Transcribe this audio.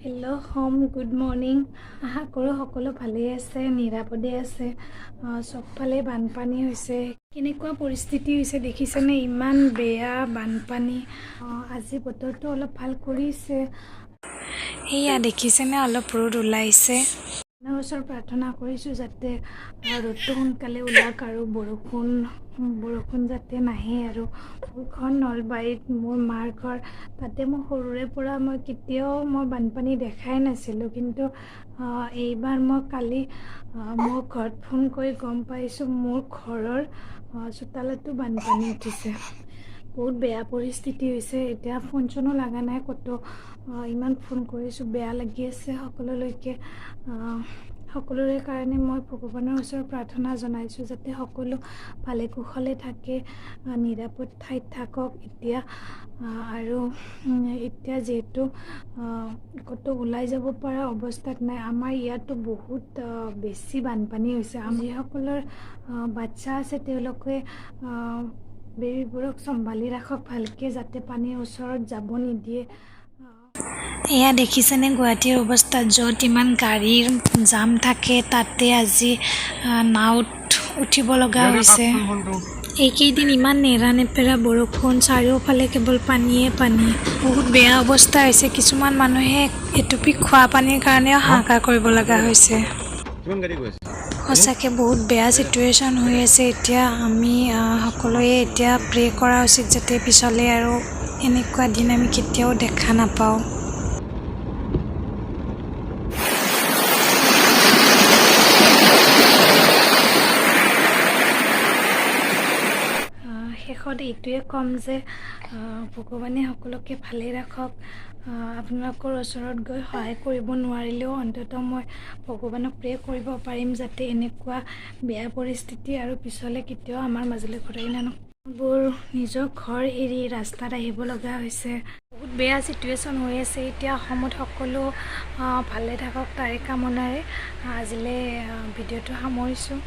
Hello' home, good morning. আশা কৰোঁ সকলো ভালেই আছে, নিৰাপদে আছে। চবফালে বানপানী হৈছে, কেনেকুৱা পৰিস্থিতি হৈছে দেখিছেনে? ইমান বেয়া বানপানী। আজি বতৰটো অলপ ভাল কৰিছে। এয়া দেখিছেনে, অলপ ৰ'দ ওলাইছে। ভগৱানৰ ওচৰত প্ৰাৰ্থনা কৰিছোঁ যাতে ৰ'দটো সোনকালে ওলাওক আৰু বৰষুণ বৰষুণ যাতে নাহে। আৰু মোৰ ঘৰ নলবাৰীত, মোৰ মাৰ ঘৰ তাতে। মই সৰুৰে পৰা মই কেতিয়াও মই বানপানী দেখাই নাছিলোঁ, কিন্তু এইবাৰ মই কালি মোৰ ঘৰত ফোন কৰি গম পাইছোঁ, মোৰ ঘৰৰ চোতালতো বানপানী উঠিছে। বহুত বেয়া পৰিস্থিতি হৈছে। এতিয়া ফোন চোনো লগা নাই ক'তো, ইমান ফোন কৰিছোঁ। বেয়া লাগি আছে সকলোলৈকে। সকলোৰে কাৰণে মই ভগৱানৰ ওচৰত প্ৰাৰ্থনা জনাইছোঁ যাতে সকলো ভালে কুশলে থাকে, নিৰাপদ ঠাইত থাকক এতিয়া। আৰু এতিয়া যিহেতু ক'তো ওলাই যাব পৰা অৱস্থাত নাই। আমাৰ ইয়াতো বহুত বেছি বানপানী হৈছে। যিসকলৰ বাচ্ছা আছে, তেওঁলোকে বেবীবোৰক চম্ভালি ৰাখক ভালকৈ, যাতে পানীৰ ওচৰত যাব নিদিয়ে। এয়া দেখিছেনে গুৱাহাটীৰ অৱস্থা? য'ত ইমান গাড়ীৰ জাম থাকে, তাতে আজি নাৱত উঠিব লগা হৈছে। এইকেইদিন ইমান নেৰা নেপেৰা বৰষুণ, চাৰিওফালে কেৱল পানীয়ে পানী। বহুত বেয়া অৱস্থা হৈছে। কিছুমান মানুহে এটুপি খোৱা পানীৰ কাৰণেও হাহাকাৰ কৰিব লগা হৈছে। কিমান গাড়ী গৈ আছে? সঁচাকৈ বহুত বেয়া চিটুৱেশ্যন হৈ আছে এতিয়া। আমি সকলোৱে এতিয়া প্ৰে কৰা উচিত যাতে পিছলৈ আৰু এনেকুৱা দিন আমি কেতিয়াও দেখা নাপাওঁ। শেষত এইটোৱে ক'ম যে ভগৱানে সকলোকে ভালে ৰাখক। আপোনালোকৰ ওচৰত গৈ সহায় কৰিব নোৱাৰিলেও অন্ততঃ মই ভগৱানক প্ৰে কৰিব পাৰিম যাতে এনেকুৱা বেয়া পৰিস্থিতি আৰু পিছলৈ কেতিয়াও আমাৰ মাজলৈ ঘূৰাই নানক। বোৰ নিজৰ ঘৰ এৰি ৰাস্তাত আহিব লগা হৈছে। বহুত বেয়া চিটুৱেশ্যন হৈ আছে এতিয়া অসমত। সকলো ভালে থাকক, তাৰে কামনাৰে আজিলৈ ভিডিঅ'টো সামৰিছোঁ।